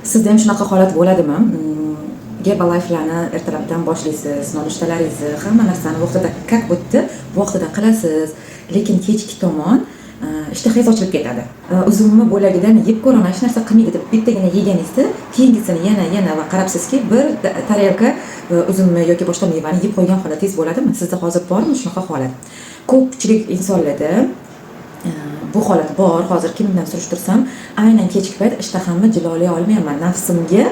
Sizda ham shunaqa holat bo'ladimi? Gerbalife'larni ertalabdan boshlaysiz, nonushtalaringizni, hamma narsani vaqtida, как будто vaqtida qilasiz, lekin kechki tomon ishtahangiz ochilib ketadi. Uzumni bo'lagidan yeb ko'raman, hech narsa qilmaydi deb bittagina yeganingizda, keyingisini yana, yana va qarabsizki, bir tarelka uzumni yoki boshqa mevani yeb qo'ygan holatingiz bo'ladimi? Sizda hozir bormi shunaqa holat? Ko'pchilik insonlarda bu holat bor. Hozir kimdan surishtirsam, aynan kechki payt ishtahamni jilovlay olmayapman, nafsimga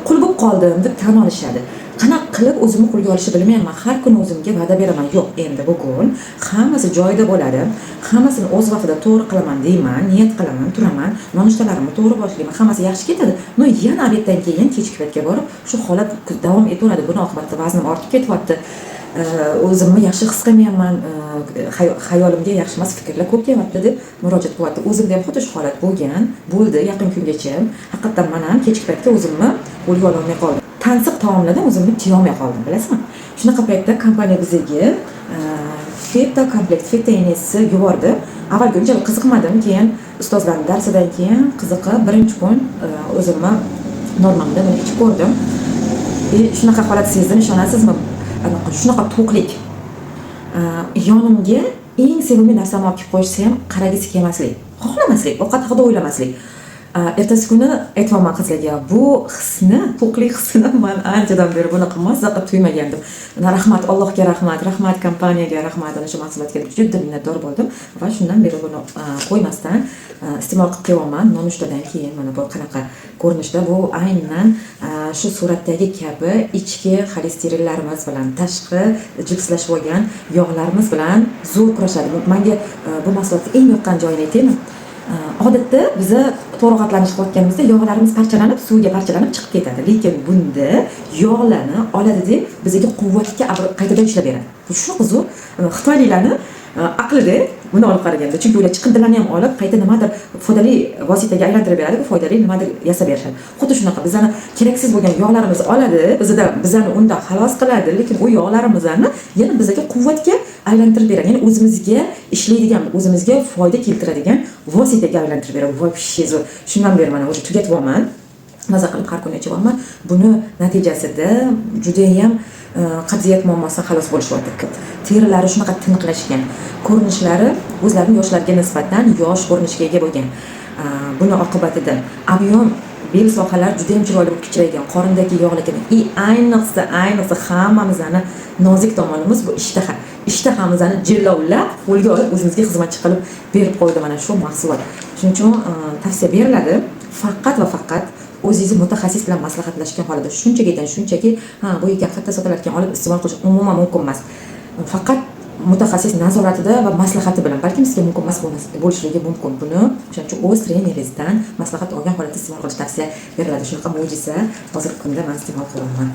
qul bo'lib qoldim deb tan olishadi. Qanaqa qilib o'zimni qo'lga olishni bilmayapman. Har kuni o'zimga va'da beraman, yo'q, endi bugun hammasi joyida bo'ladi, hammasini o'z vaqtida to'g'ri qilaman deyman, niyat qilaman, turaman, nonushtalarimni to'g'ri boshlayman, hammasi yaxshi ketadi, но yana обед dan keyin kechki paytga borib shu holat davom etaveradi. Buni oqibatida vaznim ortib ketyapti, o'zimni yaxshi his qilmayapman, xayolimga yaxshi emas fikrlar ko'p kelyapti deb murojaat qilyapti. O'zimda ham xuddi shu holat bo'lgan, bo'ldi yaqin kungacha. Haqiqatdan man ham kechki paytda o'zimni qo'lga ololmay qoldim, tansiq taomlardan o'zimni tiyolmay qoldim, bilasizmi? Shunaqa paytda kompaniya bizga Feta komplekt, Feta NS yubordi. Avvalgi unchalik qiziqmadim, keyin ustozlarni darsidan keyin qiziqib, birinchi kun o'zimni normamda buni ichib ko'rdim и shunaqa holat sezdim, ishonasizmi, anaqa shunaqa to'qlik, yonimga eng sevimli narsamni olib kelib qo'yishsa ham qaragisi kelmaslik, xohlamaslik, ovqat haqida o'ylamaslik. Ertasi kuni aytyapman qizlarga, bu hisni, to'qlik hissini man anchadan beri bunaqa mazza qilib tuymagandim. Rahmat Allohga, rahmat, rahmat kompaniyaga, rahmat ana shu mahsulotga deb juda minnatdor bo'ldim va shundan beri buni qo'ymasdan iste'mol qilib kelyapman. Nonushtadan keyin mana bu qanaqa ko'rinishda, bu aynan shu suratdagi kabi ichki xolesterinlarimiz bilan, tashqi jipslashib olgan yog'larimiz bilan zo'r kurashadi. Manga bu mahsulotni eng yoqqan joyini aytaymi? Odatda biza to'g'ri ovqatlanish qilayotganimizda yog'larimiz parchalanib, suvga parchalanib chiqib ketadi, lekin bunda yog'larni oladida bizga quvvatga qaytadan ishlab beradi. Bu shunaqa zo'r, xitoyliklarni aqlida buni olib qaraganda, chunki ular chiqindilarni ham olib, qayta nimadir foydali vositaga aylantirib beradi, foydali nimadir yasab berishadi. Xuddi shunaqa bizani keraksiz bo'lgan yog'larimizni oladi bizada, bizani undan xalos qiladi, lekin u yog'larimizni yana bizga quvvatga aylantirib beradi, ya'ni o'zimizga ishlaydigan, o'zimizga foyda keltiradigan vositaga aylantirib beradi. Вообще zo'r. Shundan beri mana уже tugatyapman, maza qilib har kuni ichyapman. Buni natijasida judayam qabziyat muammosidan xalos bo'lishyapti, terilari shunaqa tiniqlashgan, ko'rinishlari o'zlarini yoshlariga nisbatan yosh ko'rinishga ega bo'lgan. Buni oqibatida объем bel sohalari judayam chiroyli bo'lib kichraygan, qorindagi yog'lar ketgan и ayniqsa hammamizni nozik tomonimiz bu ishtaha. Ishtahamizni jilovlab, qo'lga olib, o'zimizga xizmatchi qilib berib qo'ydi mana shu mahsulot. Shuning uchun tavsiya beriladi, faqat va faqat o'zingizni mutaxassis bilan maslahatlashgan holida. Shunchakidan shunchaki, ha, bu ekan, qayerda sotilar ekan, olib iste'mol qilish umuman mumkin emas. Faqat mutaxassis nazoratida va maslahati bilan. Balkim sizga mumkin emas bo'lishligi mumkin buni. O'shaning uchun o'z treneringizdan maslahat olgan holatda iste'mol qilish tavsiya beriladi. Shunaqa mo'jiza hozirgi kunda man iste'mol qilyapman.